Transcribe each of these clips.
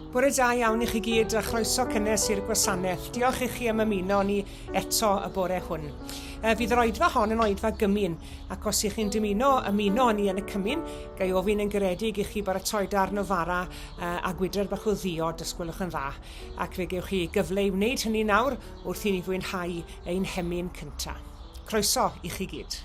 Bore da iawn i chi gyd a chroeso cynnes i'r gwasanaeth. Diolch i chi am ymuno ni eto y bore hwn. Fydd yr oedfa hon yn oedfa gymun, ac os ych chi'n dymuno ymuno ni yn y cymun, gai ofyn yn garedig i chi baratoi darn o fara a gwydr bach o ddiod, os gwelwch yn dda. Ac fe gewch chi gyfle i wneud hynny nawr wrth i ni fwynhau ein hemyn cyntaf. Croeso i chi gyd.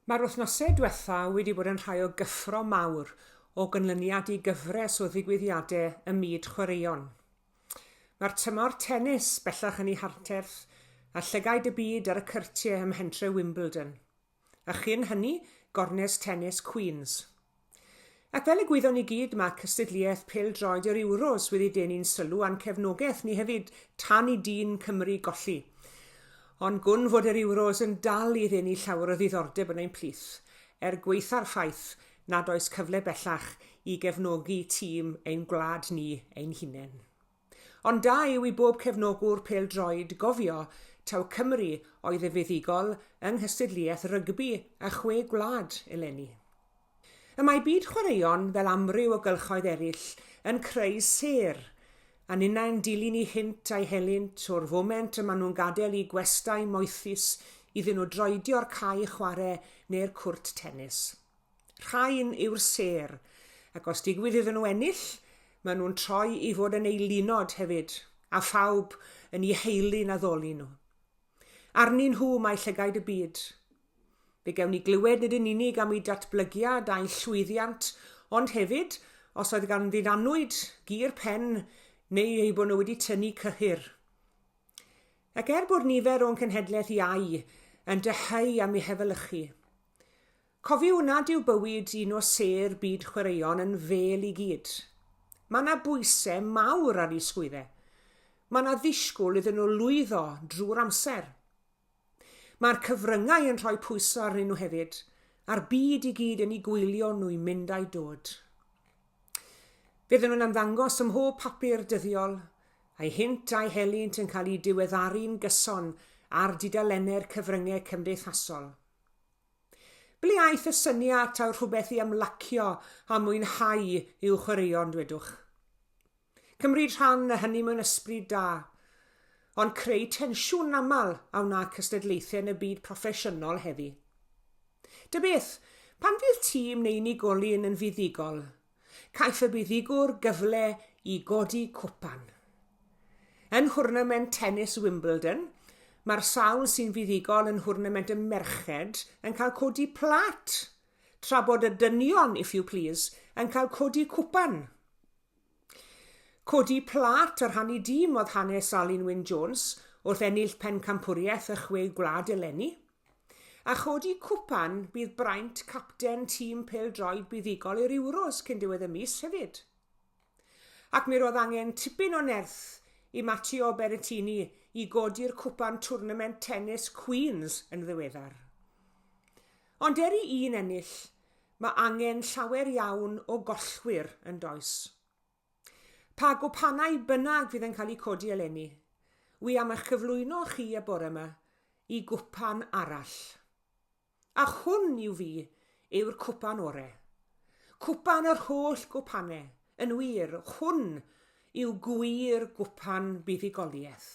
Mae'r wythnosau diwetha wedi bod yn rhai o gyffro mawr o ganlyniad i gyfres o ddigwyddiadau ym myd chwaraeon. Mae'r tymor tennis bellach yn ei harterth a llygaid y byd ar y cyrtiau ym mhentre Wimbledon. A chyn hynny, gornes tennis Queens. Ac fel y gwyddon ni gyd, mae cystadleuaeth pêl-droed yr Euros wedi denu'n sylw a'n cefnogaeth ni hefyd tan i dîm Cymru golli. Ond gwn fod yr Euros yn dal i ddenu llawer o ddiddordeb yn ein plith, er gwaetha'r ffaith nad oes cyfle bellach i gefnogi tîm ein gwlad ni ein hunain. Ond da yw i bob cefnogwr pêl-droed gofio taw Cymru oedd y fuddugol yng nghystadleuaeth rygbi y Chwe Gwlad eleni. Y mae byd chwaraeon, fel amryw o gylchoedd eraill, yn creu sêr, a ninnau'n dilyn eu hynt a'u helynt o'r foment y maen nhw'n gadael eu gwestai moethus iddyn nhw droedio'r cae chwarae neu'r cwrt tennis. Rhain yw'r sêr, ac os digwydd iddyn nhw ennill, maen nhw'n troi i fod yn eilunod hefyd, a phawb yn eu heilun addoli nhw. Arnyn nhw mae llygaid y byd. Fe gewn ni glywed nid yn unig am eu datblygiad a'u llwyddiant, ond hefyd, os oedd ganddyn annwyd, gur pen, neu eu bod nhw wedi tynnu cyhyr. Ac er bod nifer o'n cenhedlaeth iau yn dyheu am eu hefelychu, Cofiwn nad yw bywyd un o sêr byd chwaraeon yn fêl i gyd. Mae 'na bwysau mawr ar eu sgwydde. Mae 'na ddisgwyl iddyn nhw lwyddo drwy'r amser. Mae'r cyfryngau yn rhoi pwysau arnyn nhw hefyd, a'r byd i gyd yn eu gwylio nhw'n mynd a'u dod. Fydden nhw'n ymddangos ym mhob papur dyddiol, a'u hynt a'u helynt yn cael eu diweddaru'n gyson ar dudalennau'r cyfryngau cymdeithasol. Ble aeth y syniad taw rhywbeth i ymlacio a mwynhau yw chwaraeon, dwedwch? Cymryd rhan a hynny mewn ysbryd da. Ond creu tensiwn yn aml a wna cystadlaethau yn y byd proffesiynol heddi. Ta beth, pan fydd tîm neu unigolyn yn fuddugol, caiff y buddugwr gyfle i godi cwpan. Yn nhwrnament tennis Wimbledon, mae'r sawl sy'n fuddugol yn nhwrnament y merched yn cael codi plât, tra bod y dynion, if you please, yn cael codi cwpan. Codi plât a rhannu dîm oedd hanes Alun Wyn Jones wrth ennill Pencampwriaeth y Chwe Gwlad eleni. A chodi cwpan bydd braint capten tîm pêl-droed buddugol i'r Euros cyn diwedd y mis hefyd. Ac mi roedd angen tipyn o nerth i Matteo Berrettini i godi'r cwpan twrnament tennis Queens yn ddiweddar. Ond er i un ennill, mae angen llawer iawn o gollwyr, yn does? Pa gwpanau bynnag fydd yn cael eu codi eleni, wi am eich cyflwyno chi y bore yma i gwpan arall. A hwn i'w fi yw'r cwpan ore. Cwpan yr holl gwpanau, yn wir, hwn yw gwir gwpan buddugoliaeth.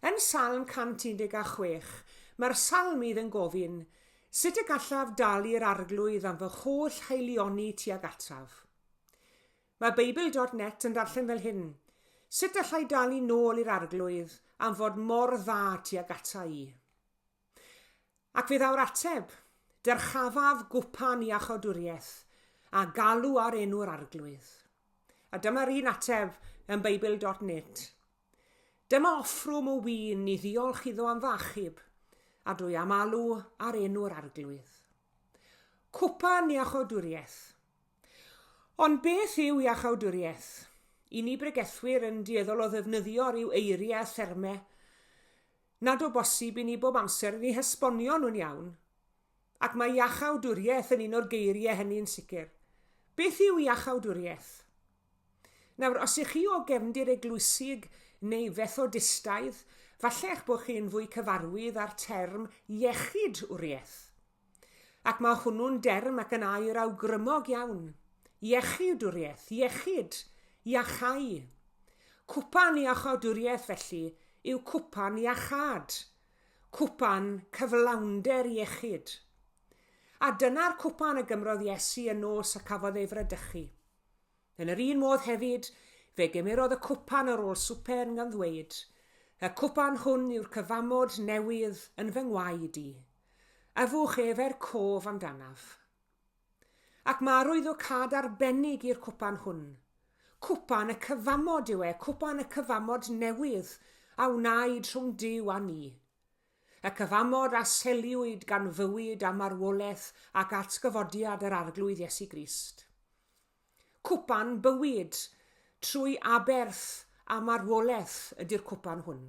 Yn Salm 116, mae'r salmydd yn gofyn, Sut y gallaf dalu'r Arglwydd am fy holl haelioni tuag ataf? Mae Beibl dot net yn darllen fel hyn, Sut allai dalu nôl i'r Arglwydd am fod mor dda tuag ata i? Ac fe ddaw'r ateb, Dyrchafaf gwpan iachawdwriaeth, a galw ar enw'r Arglwydd. A dyma'r un ateb yn Beibl dot net. Dyma offrwm o win i ddiolch iddo am fy achub, a dwy am alw ar enw'r Arglwydd. Cwpan iachawdwriaeth. Ond beth yw iachawdwriaeth? I ni bregethwyr yn dueddol o ddefnyddio rhyw eiriau a thermau nad o bosib i ni bob amser yn eu hesbonio nhw'n iawn. Ac mae iachawdwriaeth yn un o'r geiriau hynny'n sicr. Beth yw iachawdwriaeth? Nawr, os ych chi o gefndir eglwysig neu Fethodistaidd, falle eich bod chi'n fwy cyfarwydd â'r term iechyd-wriaeth. Ac mae hwnnw'n derm ac yn air awgrymog iawn. Iechyd-wriaeth, iechyd, iachau. Cwpan iachawdwriaeth, felly, yw cwpan iachâd. Cwpan cyflawnder iechyd. A dyna'r cwpan a gymrodd Iesu y nos y cafodd ei fradychu. Yn yr un modd hefyd, fe gymerodd y cwpan ar ôl swper gan ddweud, Y cwpan hwn yw'r cyfamod newydd yn fy ngwaed i. Yfwch ef er cof amdanaf. Ac mae arwyddocâd arbennig i'r cwpan hwn. Cwpan y cyfamod yw e, cwpan y cyfamod newydd a wnaed rhwng Duw a ni. Y cyfamod a seliwyd gan fywyd a marwolaeth ac atgyfodiad yr Arglwydd Iesu Grist. Cwpan bywyd trwy aberth a marwolaeth ydy'r cwpan hwn.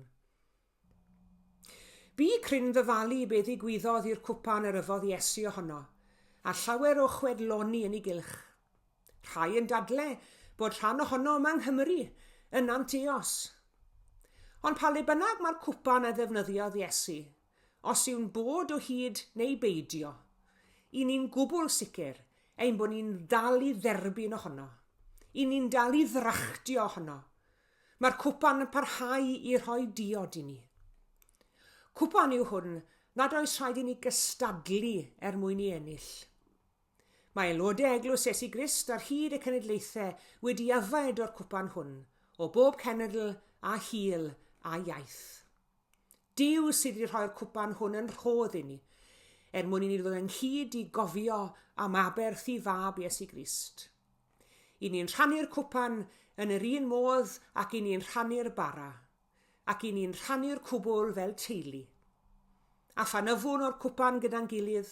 Bu cryn ddyfalu be ddigwyddodd i'r cwpan yr yfodd Iesu ohono, a llawer o chwedloni yn ei gylch. Rhai yn dadle bod rhan ohono yma yng Nghymru, yn Nant Eos. Ond pa le bynnag mae'r cwpan a ddefnyddiodd Iesu, os yw'n bod o hyd neu beidio, i ni'n gwbl sicr ein bod ni'n dal i dderbyn ohono. I ni'n dal i ddrachtio ohono. Mae'r cwpan yn parhau i rhoi diod i ni. Cwpan yw hwn nad oes rhaid i ni gystadlu er mwyn ei ennill. Mae aelodau Eglwys Iesu Grist ar hyd y cenedlaethau wedi yfed o'r cwpan hwn, o bob cenedl a hil a iaith. Duw sydd wedi rhoi'r cwpan hwn yn rhodd i ni, er mwyn i ni ddod ynghyd i gofio am aberth i Fab Iesu Grist. I ni'n rhannu'r cwpan yn yr un modd ac i ni'n rhannu'r bara. ac i ni'n rhannu'r cwbl fel teulu. A phan yfwn o'r cwpan gyda'n gilydd,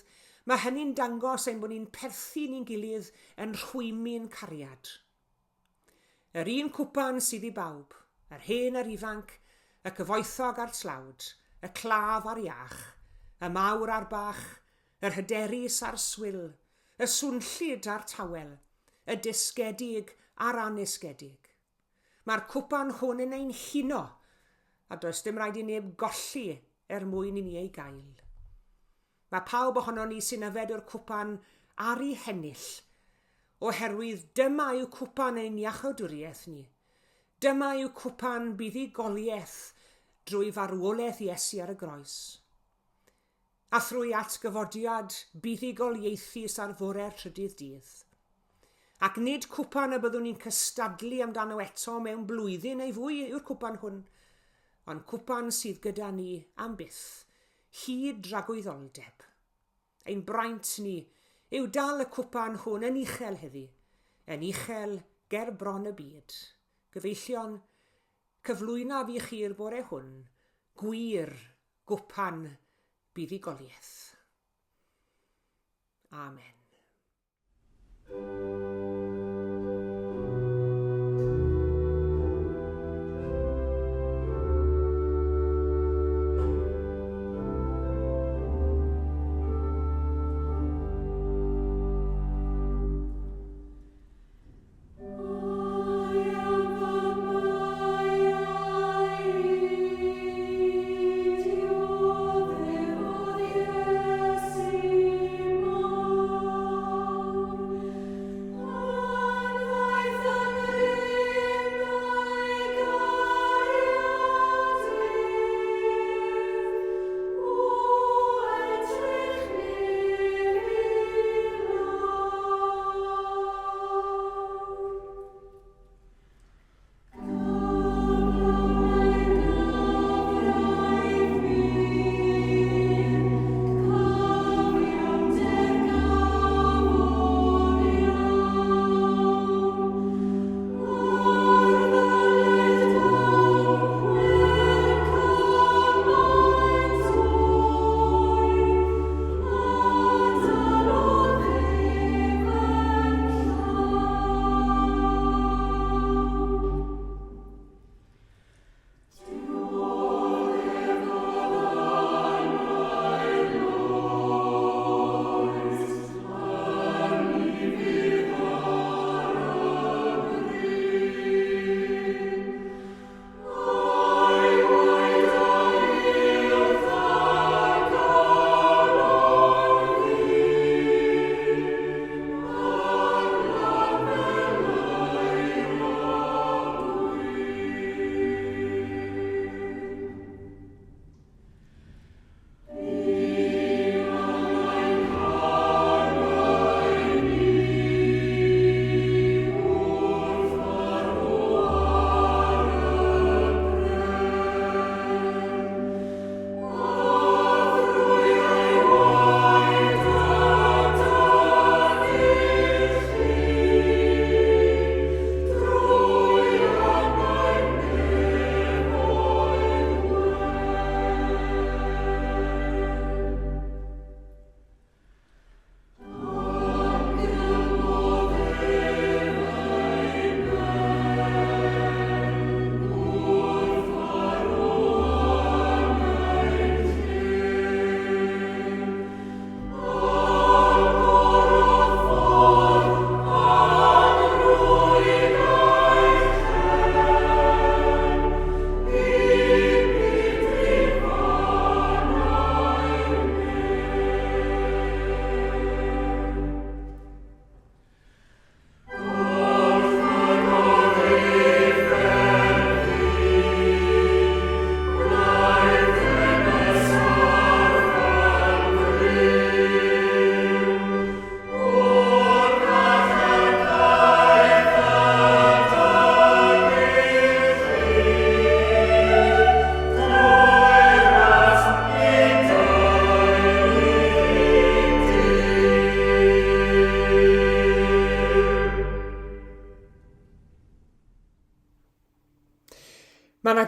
Mae hynny'n dangos ein bod ni'n perthyn i'n gilydd yn rhwymyn cariad. Yr un cwpan sydd i bawb, yr hen a'r ifanc, y cyfoethog a'r tlawd, y claf a'r iach, y mawr a'r bach, yr hyderus a'r swil, y swnllyd a'r tawel, y dysgedig a'r annysgedig. Mae'r cwpan hwn yn ein huno, a does dim rhaid i neb golli er mwyn i ni ei gael. Mae pawb ohonon ni sy'n yfed o'r cwpan ar ei hennill, oherwydd dyma yw cwpan ein iachawdwriaeth ni. Dyma yw cwpan buddugoliaeth drwy farwolaeth Iesu ar y groes. A thrwy atgyfodiad buddugoliaethus ar fore'r trydydd dydd. Ac nid cwpan y byddwn ni'n cystadlu amdano eto mewn blwyddyn neu fwy yw'r cwpan hwn, ond cwpan sydd gyda ni am byth, hyd dragwyddoldeb. Ein braint ni yw dal y cwpan hwn yn uchel heddi, yn uchel ger bron y byd. Gyfeillion, cyflwynaf i chi'r bore hwn gwir gwpan buddugoliaeth. Amen.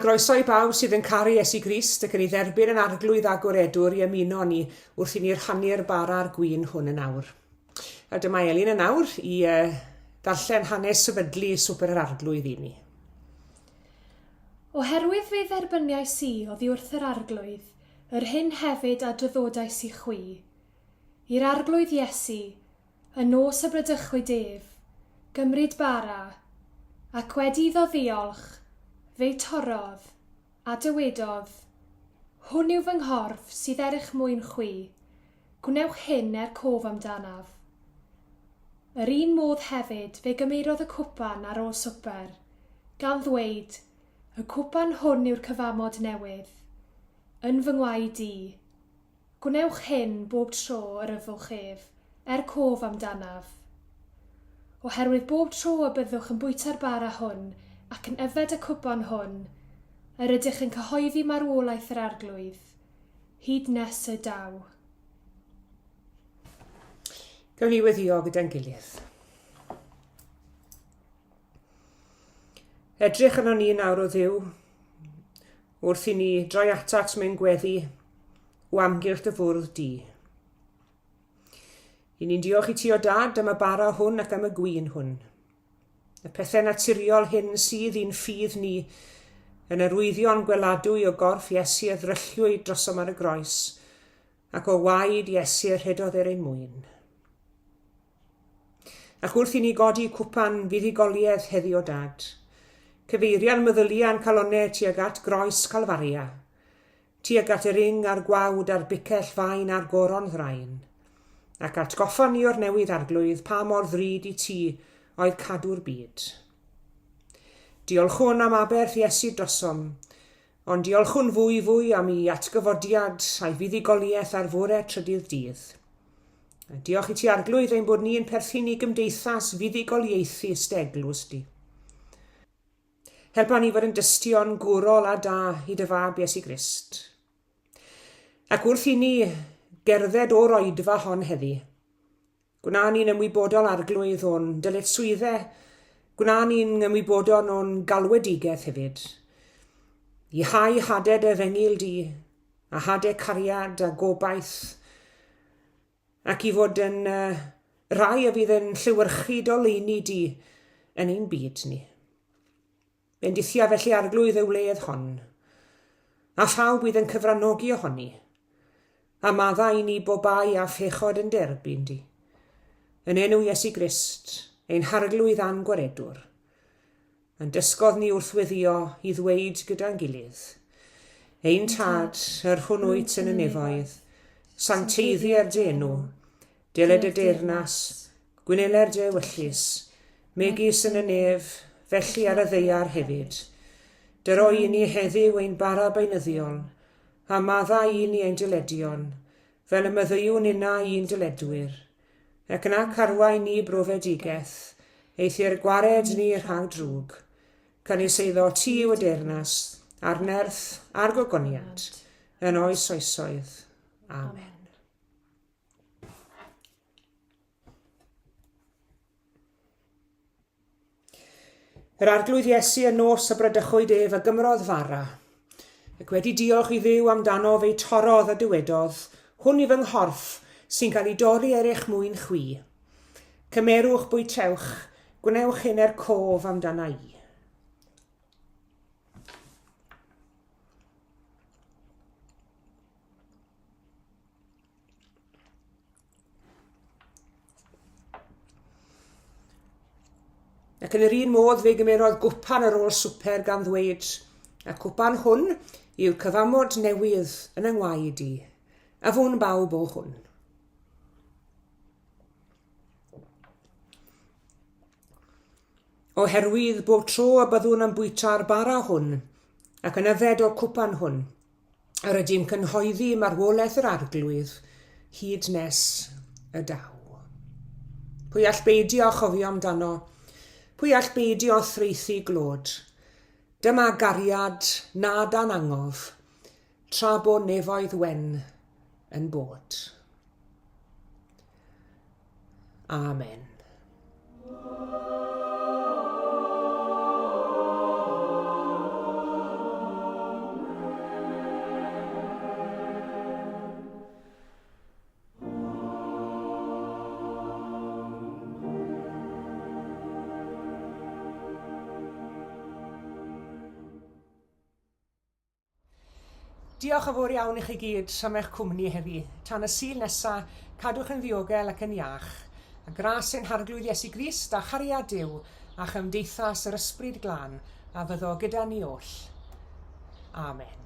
groeso i bawb sydd yn caru Iesu Grist ac yn ei dderbyn yn arglwydd a gwaredwr i ymuno â ni wrth i ni rhannu'r bara a'r gwin hwn yn awr. A dyma Elin yn awr i uh, ddarllen hanes sefydlu Swper yr Arglwydd i ni. Oherwydd fe dderbyniais i oddi wrth yr Arglwydd yr hyn hefyd a draddodais i chwi, i'r Arglwydd Iesu, Y nos y bradychwyd ef, gymryd bara, ac wedi iddo ddiolch, fe'i torrodd, a dywedodd, Hwn yw fy nghorff sydd er eich mwyn chwi, gwnewch hyn er cof amdanaf. Yr un modd hefyd fe gymerodd y cwpan ar ôl swper, gan ddweud, Y cwpan hwn yw'r cyfamod newydd, yn fy ngwaed i. Gwnewch hyn bob tro yr yfwch ef, er cof amdanaf. Oherwydd bob tro y byddwch yn bwyta'r bara hwn ac yn yfed y cwpan hwn, yr ydych yn cyhoeddi marwolaeth yr Arglwydd, hyd nes y daw. Gawn ni weddïo gyda'n gilydd. Edrych arnon ni nawr o Dduw, wrth i ni droi atat mewn gweddi o amgylch dy fwrdd di. I ni'n diolch i ti o dad am y bara hwn ac am y gwin hwn. Y pethau naturiol hyn sydd i'n ffydd ni yn arwyddion gweladwy o gorff Iesu a ddrylliwyd drosom ar y groes, ac o waed Iesu y rhedodd er ein mwyn. Ac wrth i ni godi cwpan fuddugoliaeth heddi o Dad, cyfeiria'n meddyliau'n calonnau tuag at groes Calfaria, tuag at yr ing a'r gwawd a'r bicell fain a'r goron ddrain, ac atgoffa ni o'r newydd Arglwydd pa mor ddrud i ti oedd cadw'r byd. Diolchwn am aberth Iesu drosom, ond diolchwn fwy fwy am i atgyfodiad a'i fuddugoliaeth ar fore trydydd dydd. A diolch i ti Arglwydd ein bod ni yn perthyn i gymdeithas fuddugoliaethus dy eglwys di. Helpa ni fod yn dystion gwrol a da i dy fab Iesu Grist. Ac wrth i ni gerdded o'r oedfa hon heddi, gwna ni'n ymwybodol Arglwydd o'n dyletswyddau, gwna ni'n ymwybodol o'n galwedigaeth hefyd, i hau haded efengyl di, a hadau cariad a gobaith, ac i fod yn uh, rai a fydd yn llewyrchu doleini di yn ein byd ni. Bendithia felly arglwydd y wledd hon, a phawb fydd yn cyfranogi ohoni, a maddau i ni bobai a phechod yn derbyn di. Yn enw Iesu Grist, ein harglwydd a'n gwaredwr. A'n dysgodd ni wrth weddïo i ddweud gyda'n gilydd, Ein Tad, yr hwn wyt yn y nefoedd, sancteiddier dy enw, deled dy deyrnas, gwyneler dy ewyllys, megis yn y nef, felly ar y ddaear hefyd. Dyro i ni heddiw ein bara beunyddiol, a maddau i ni ein dyledion, fel y maddeuwn innau i'n dyledwyr. Ac yna carwain ni brofedigaeth, eithr gwared ni rhag drwg. Canys eiddo ti yw y deyrnas, a'r nerth, a'r gogoniant, yn oes oesoedd. Amen. Yr Arglwydd Iesu y nos y bradychwyd ef a gymrodd fara, ac wedi diolch i Dduw amdano fe'i torrodd a dywedodd, Hwn i fy nghorff, sy'n cael ei dorri er eich mwyn chwi. Cymerwch, bwytewch, gwnewch hyn er cof amdana i. Ac yn yr un modd fe gymerodd gwpan ar ôl swper gan ddweud, y cwpan hwn yw'r cyfamod newydd yn yng ngwaed i, a fwn bawb o hwn. Oherwydd bob tro y byddwn yn bwyta'r bara hwn ac yn yfed o'r cwpan hwn, Yr ydym cynghoeddi marwolaeth yr Arglwydd hyd nes y daw. Pwy all beidio â chofio amdano? Pwy all beidio â thraethu glod? Dyma gariad na dan angof, tra bo nefoedd wen yn bod. Amen. Diolch yn fawr iawn i chi gyd am eich cwmni heddi. Tan y Sul nesa, cadwch yn ddiogel ac yn iach. A gras ein Harglwydd Iesu Grist a chariad Duw a chymdeithas yr Ysbryd Glân a fyddo gyda ni oll. Amen.